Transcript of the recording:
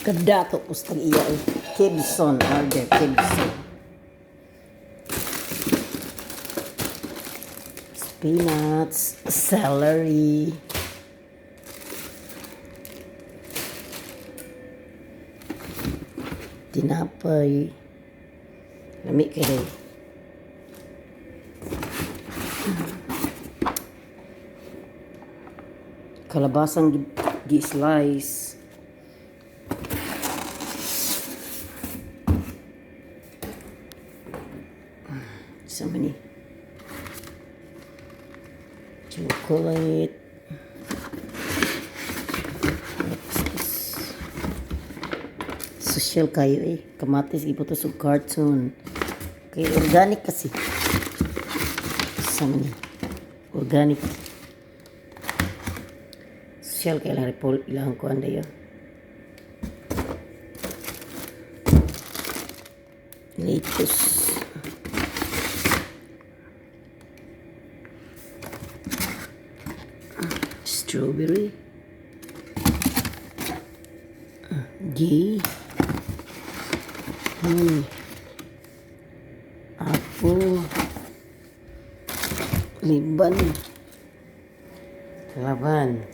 Kadato ko sa iya eh. Kibson, order Kibson. Spinach, celery. Tinapay. Lami kay. Kalabasang gi-slice. So many. Chocolate. What's this? Social kayo eh. Kamatis, ibuto sa cartoon. Kay organic kasi. So many. Organic. Social kay ilang repol, ilang kuan dayo. Lettuce. Strawberry. Gay. Apple. Liban. Laban.